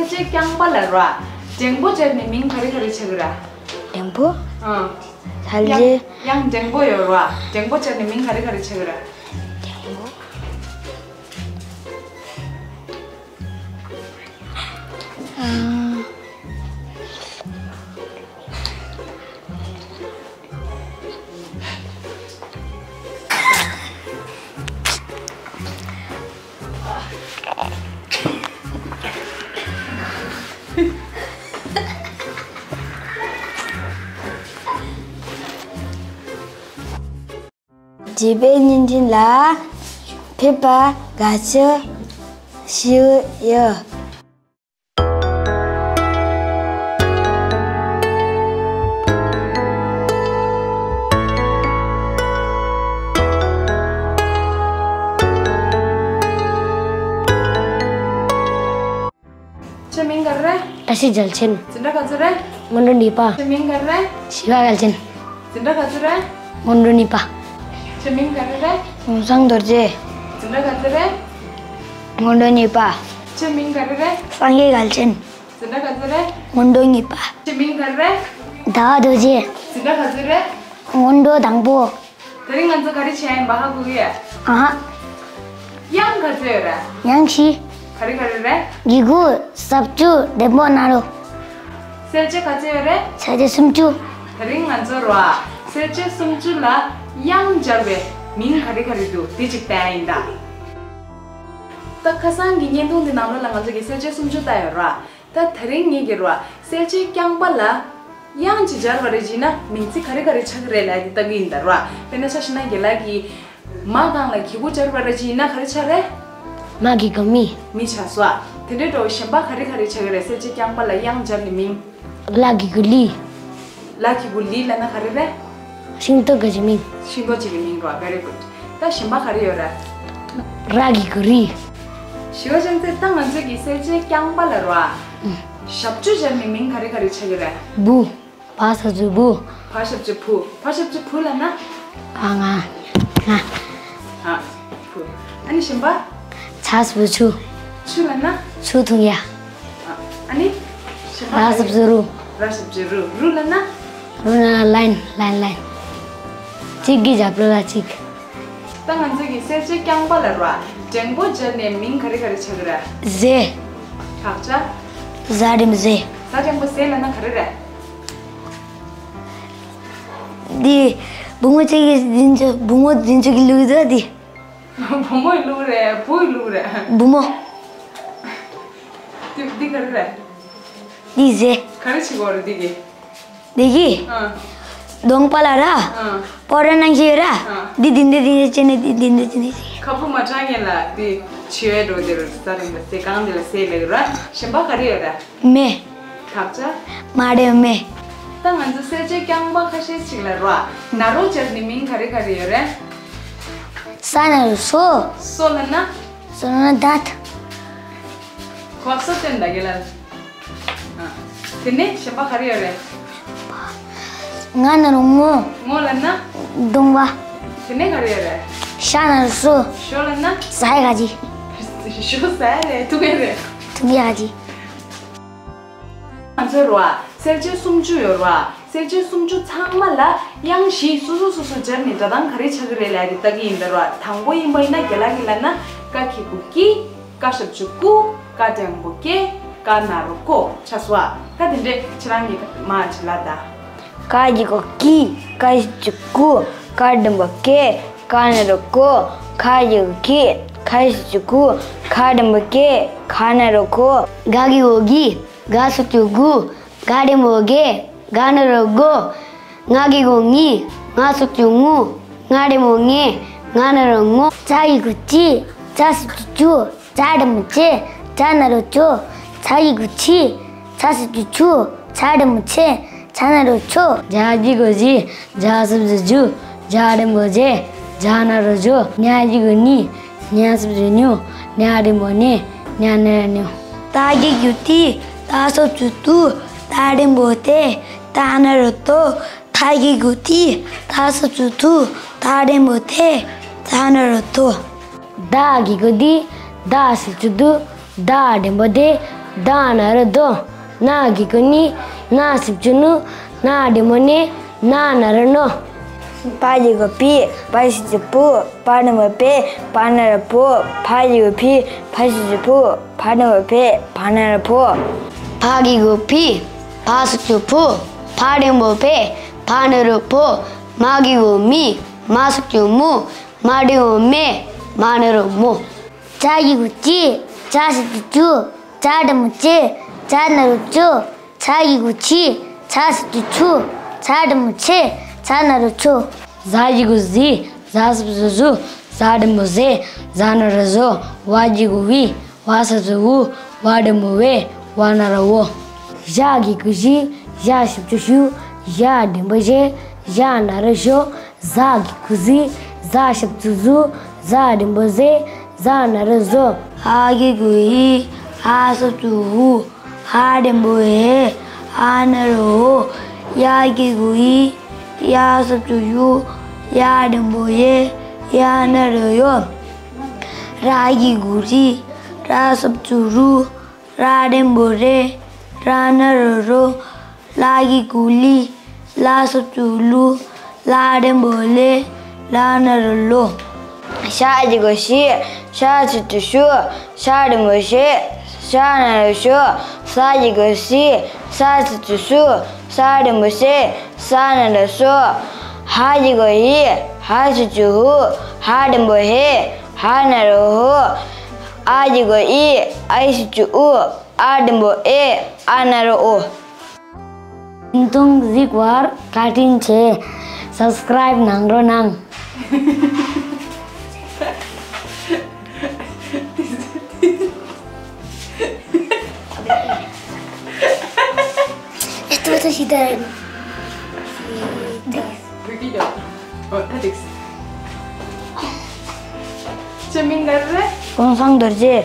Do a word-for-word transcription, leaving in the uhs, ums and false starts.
ཅེ་རྐྱང་པ་ལ་ར། འགྲེང་བུ་སྦྱར་ནས་མིང་ག་རེ་ག་རེ་ཆགས་ཀྱི་ར། འགྲེང་བུ། ཨང་། ལྷ་རྗེ། དབྱངས་འགྲེང་བུ་ཡོད་ར། འགྲེང་བུ་སྦྱར་ནས་མིང་ག་རེ་ག་རེ་ཆགས་ཀྱི་ར། འགྲེང་བུ། ཨང་། བརྗེད་པའི་བརྙན་འཕྲིན་ལ་ཕེབས་པར་དགའ་བསུ་ཞུ་ཡི། ཁྱེད་མིང་ག་རེ་རེད། བཀྲ་ཤིས་རྒྱལ་མཚན། འཛིན་གྲྭ་ག་ཚོད་རེད། སྔོན་འགྲོ་གཉིས་པ། ཁྱེད་མིང་ག་རེ་རེད། བྱིས་པ་རྒྱལ་མཚན། འཛིན་གྲྭ་ག་ཚོད་རེད། སྔོན་འགྲོ་གཉིས་པ། ཁྱེད་མིང་ག་རེ་རེད། ཀུན་བཟང་རྡོ་རྗེ། འཛིན་གྲྭ་ག་ཚོད་རེད། སྔོན་འགྲོ་གཉིས་པ། ཁྱེད་མིང་ག་རེ་རེད། སངས་རྒྱས་རྒྱལ་མཚན། འཛིན་གྲྭ་ག་ཚོད་རེད། སྔོན་འགྲོ་གཉིས་པ། ཁྱེད་མིང་ག་རེ་རེད། ཟླ་བ་རྡོ་རྗེ། འཛིན་གྲྭ་ག་ཚོད་རེད། སྔོན་འགྲོ་དང་པོ། དེ་རིང་ང་ཚོ་ག་རེ་བྱས་ཡིན་པ་ཧ་གོ་གི་ཡོད། ཨ་ཧ། དབྱངས་ག་ཚོད་ཡོད་རེད། དབྱངས་བཞི། ག་རེ་ག་རེ་རེད། གི་གུ། ཟབ་ཆོས། འགྲེང་བུ། ན་རོ། གསལ་བྱེད་ག་ཚོད་ཡོད་རེད། གསལ་བྱེད་སུམ་ཅུ། དེ་རིང་ང་ཚོ་ར་གསལ་བྱེད་སུམ་ཅུ་ལ་དབྱངས་སྦྱར་བའི་མིང་ག་རེ་ག་རེ་འདུག་དེ་གཅིག་བལྟ་ཡ་ཡིན་ད། ད་ཁ་སང་གི་བརྙན་ཐུང་འདི་ནང་ལོགས་ལ་ང་ཚོ་གི་གསལ་བྱེད་སུམ་ཅུ་བལྟ་ཡོད་ར། ད་དེ་རིང་ངེད་ཀྱི་ར་གསལ་བྱེད་རྐྱང་པ་ལ་དབྱངས་ཅིག་སྦྱར་བ་རེད་བྱས་ན་མིང་ཚིག་ག་རེ་ག་རེ་ཆགས་ཀྱི་རེད་ལབ་ཡ་དེ་ལྟ་གི་ཡིན་ད་ར། དཔེར་ན་ཆ་བཞག་ན་རྒན་ལགས་ཀྱིས་མ་གང་ལ་གི་གུ་སྦྱར་བ་རེད་བྱས་ན་ག་རེ་ཆགས་རེད། མ་གི་གུ་མི། མི་ཆགས་སོ། དེ་འདྲའི་འགྲོ་གཞན་པ་ག་རེ་ག་རེ་ཆགས་ཀྱི་རེད། གསལ་བྱེད་རྐྱང་པ་ལ་དབྱངས་སྦྱར་ནས་མིང་། ལ་གི་གུ་ལི། ལ་གི་གུ་ལི་ལབ་ན་ག་རེ་རེད། ཤིང་ཏོག་གི་མིང་། ཤིང་ཏོག་ཅིག་གི་མིང་རོ། Very good། ད་གཞན་པ་ག་རེ་ཡོད་རེད། ར་གི་གུ་རི། ཞི་བ་ཅན་ཚེ། ད་ང་ཚོ་གི་གསལ་བྱེད་རྐྱང་པ་ལ་རོ། ཨ། ཞབས་ཀྱུ་སྦྱར་ནས་མིང་ག་རེ་ག་རེ་ཆགས་ཀྱི་རེད། བུ། བ་ཞབས་ཀྱུ་བུ། བ་ཞབས་ཀྱུ་བུ། བ་ཞབས་ཀྱུ་བུ་ལབ་ན། ཨ། ང་། ང་། ཨ། བུ། ཨ་ནི་གཞན་པ། ཆ་ཞབས་ཀྱུ་ཆུ། ཆུ་ལབ་ན། ཆུ་འཐུང་ཡ། ཨ། ཨ་ནི་གཞན་པ། ར་ཞབས་ཀྱུ་རུ། ར་ཞབས་ཀྱུ་རུ། རུ་ལབ་ན། རུ་ན་ལན། ལན། ལན། གཅིག་གི་རྒྱབ་ལོགས་ལ་གཅིག། ད་ང་ཚོ་གི་གསལ་བྱེད་རྐྱང་པ་ལ་རོ། འགྲེང་བུ་སྦྱར་ནས་མིང་ག་རེ་ག་རེ་ཆགས་ཀྱི་རེད། ཟེ། དག་ཆ། ཟ་འགྲེང་བུ་ཟེ། ཟ་འགྲེང་བུ་ཟེ་ལབ་ན་ག་རེ་རེད། འདི་བུ་མོ་གཅིག་གིས་འཛིན་ཆུ། བུ་མོ་འཛིན་ཆུ་གི་ལུག་འདུག་འདི། བུ་མོའི་ལུག་རེད། བུའི་ལུག་རེད། བུ་མོ། འདི་འདི་ག་རེ་རེད། འདི་ཟེ། ག་རེ་བྱེད་དགོས་རེད་འདི་གིས། འདི་གིས། ཨ། གདོང་པ་ལ་ར། ཨ། པོ་ར་ནང་བཞིན་ར། ཨ། འདི་འདི་འདི་འདི་བྱས་ནས་འདི་འདི་འདི་འདི། ཁ་སྤུ་མ་དྲངས་ངེས་ལ་འདི་བྱི་བའི་འགྲོ་འདིར་ཟ་རིང་པ་ཟེ་གང་འདི་ལ་ཟེ་ལེགས་ར། གཞན་པ་ག་རེ་ཡོད་ར། མེ། དག་ཆ། མ་རེད་མེ། ད་ང་ཚོ་གསལ་བྱེད་རྐྱང་པ་ཁ་ཤས་ཅིག་ལ་རོ། ན་རོ་སྦྱར་ནས་མིང་ག་རེ་ག་རེ་ཡོད་རེད། ས་ན་རོ་སོ། སོ་ལབ་ན། སོ་ལབ་ན་དད། ཁོ་སོ་སྟོན་ད་གི་ལ། ཨ། དེ་ནས་གཞན་པ་ག་རེ་ཡོད་རེད། ང་ན་རོ་ངོ། ངོ་ལབ་ན། གདོང་པ། དེ་ནས་ག་རེ་ཡོད་རེད། ཤ་ན་རོ་ཤོ། ཤོ་ལབ་ན། ཟ་ཡ་ག་ཅི། ཤོ་ཟ་ཡ་རེད། འཐུང་ཡ་རེད། འཐུང་ཡ་ག་ཅི། ང་ཚོའི་རོ། གསལ་བྱེད་སུམ་ཅུ་ཡོད་རོ། གསལ་བྱེད་སུམ་ཅུ་ཚང་མ་ལ་དབྱངས་བཞི་སོ་སོ་སོ་སོ་སྦྱར་ནས་སྒྲ་གདངས་ག་རེ་ཆགས་ཀྱི་རེད་ལབ་ཡ་དེ་ལྟ་གི་ཡིན་ད་རོ། དང་པོ་ཡིན་པ་ཡིན་ན་རྒན་ལགས་ཀྱིས་ལབ་ན། ཀ་གི་གུ་ཀི། ཀ་ཞབས་ཀྱུ་ཀུ། ཀ་འགྲེང་བུ་ཀེ། ཀ་ན་རོ་ཀོ། ཆ་སོ་ཨ། ད་དེ་འདྲས་ཁྱེད་རང་གིས་མར་ཅིག་ལབ་ད། ཀ་གི་གུ་ཀི། ཀ་ཞབས་ཀྱུ་ཀུ། ཀ་འགྲེང་བུ་ཀེ། ཀ་ན་རོ་ཀོ། ཁ་གི་གུ་ཁི། ཁ་ཞབས་ཀྱུ་ཁུ། ཁ་འགྲེང་བུ་ཁེ། ཁ་ན་རོ་ཁོ། ག་གི་གུ་གི། ག་ཞབས་ཀྱུ་གུ། ག་འགྲེང་བུ་གེ། ག་ན་རོ་གོ། ང་གི་གུ་ངི། ང་ཞབས་ཀྱུ་ངུ། ང་འགྲེང་བུ་ངེ། ང་ན་རོ་ངོ། ཅ་གི་གུ་ཅི། ཅ་ཞབས་ཀྱུ་ཅུ། ཅ་འགྲེང་བུ་ཅེ། ཅ་ན་རོ་ཅོ། ཆ་གི་གུ་ཆི། ཆ་ཞབས་ཀྱུ་ཆུ། ཆ་འགྲེང་བུ་ཆེ། ཆ་ན་རོ་ཆོ། ཇ་གི་གུ་ཇི། ཇ་ཞབས་ཀྱུ་ཇུ། ཇ་འགྲེང་བུ་ཇེ། ཇ་ན་རོ་ཇོ། ཉ་གི་གུ་ཉི། ཉ་ཞབས་ཀྱུ་ཉུ། ཉ་འགྲེང་བུ་ཉེ། ཉ་ན་རོ་ཉོ། ཏ་གི་གུ་ཏི། ཏ་ཞབས་ཀྱུ་ཏུ། ཏ་འགྲེང་བུ་ཏེ། ཏ་ན་རོ་ཏོ། ཐ་གི་གུ་ཐི། ཐ་ཞབས་ཀྱུ་ཐུ། ཐ་འགྲེང་བུ་ཐེ། ཐ་ན་རོ་ཐོ། ད་གི་གུ་དི། ད་ཞབས་ཀྱུ་དུ། ད་འགྲེང་བུ་དེ། ད་ན་རོ་དོ། ན་གི་གུ་ནི། ན་ཞབས་ཀྱུ་ནུ། ན་འགྲེང་བུ་ནེ། ན་ན་རོ་ནོ། པ་གི་གུ་པི། པ་ཞབས་ཀྱུ་པུ། པ་འགྲེང་བུ་པེ། པ་ན་རོ་པོ། ཕ་གི་གུ་ཕི། ཕ་ཞབས་ཀྱུ་ཕུ། ཕ་འགྲེང་བུ་ཕེ། ཕ་ན་རོ་ཕོ། ཕ་གི་གུ་ཕི། ཕ་ཞབས་ཀྱུ་ཕུ། ཕ་འགྲེང་བུ་ཕེ། ཕ་ན་རོ་ཕོ། མ་གི་གུ་མི། མ་ཞབས་ཀྱུ་མུ། མ་འགྲེང་བུ་མེ། མ་ན་རོ་མོ། ཅ་གི་གུ་ཅི། ཅ་ཞབས་ཀྱུ་ཅུ། ཅ་འགྲེང་བུ་ཅེ། ཅ་ན་རོ་ཅོ། ཆ་གི་གུ་ཆི། ཆ་ཞབས་ཀྱུ་ཆུ། ཆ་འགྲེང་བུ་ཆེ། ཆ་ན་རོ་ཆོ། ཟ་གི་གུ་ཟི། ཟ་ཞབས་ཀྱུ་ཟུ། ཟ་འགྲེང་བུ་ཟེ། ཟ་ན་རོ་ཟོ། ཝ་གི་གུ་ཝི། ཝ་ཞབས་ཀྱུ་ཝུ། ཝ་འགྲེང་བུ་ཝེ། ཝ་ན་རོ་ཝོ། ཞ་གི་གུ་ཞི། ཞ་ཞབས་ཀྱུ་ཞུ། ཞ་འགྲེང་བུ་ཞེ། ཞ་ན་རོ་ཞོ། ཟ་གི་གུ་ཟི། ཟ་ཞབས་ཀྱུ་ཟུ། ཟ་འགྲེང་བུ་ཟེ། ཟ་ན་རོ་ཟོ། འ་གི་གུ་འི། འ་ཞབས་ཀྱུ་འུ། འ་འགྲེང་བུ་འེ། འ་ན་རོ་འོ། ཡ་གི་གུ་ཡི། ཡ་ཞབས་ཀྱུ་ཡུ། ཡ་འགྲེང་བུ་ཡེ། ཡ་ན་རོ་ཡོ། ར་གི་གུ་རི། ར་ཞབས་ཀྱུ་རུ། ར་འགྲེང་བུ་རེ། ར་ན་རོ་རོ། ལ་གི་གུ་ལི། ལ་ཞབས་ཀྱུ་ལུ། ལ་འགྲེང་བུ་ལེ། ལ་ན་རོ་ལོ། ཤ་གི་གུ་ཤི། ཤ་ཞབས་ཀྱུ་ཤུ། ཤ་འགྲེང་བུ་ཤེ། ཤ་ན་རོ་ཤོ། ས་གི་གུ་སི། ས་ཞབས་ཀྱུ་སུ། ས་འགྲེང་བུ་སེ། ས་ན་རོ་སོ། ཧ་གི་གུ་ཧི། ཧ་ཞབས་ཀྱུ་ཧུ། ཧ་འགྲེང་བུ་ཧེ། ཧ་ན་རོ་ཧོ། ཨ་གི་གུ་ཨི། ཨ་ཞབས་ཀྱུ་ཨུ། ཨ་འགྲེང་བུ་ཨེ། ཨ་ན་རོ་ཨོ། བརྙན་ཐུང་གཟིགས་པར་བཀའ་དྲིན་ཆེ། སབ་སི་ཀ་རའིབ་གནང་རོགས་གནང་། Esto va a estar. ཀུན་བཟང་རྡོ་རྗེ།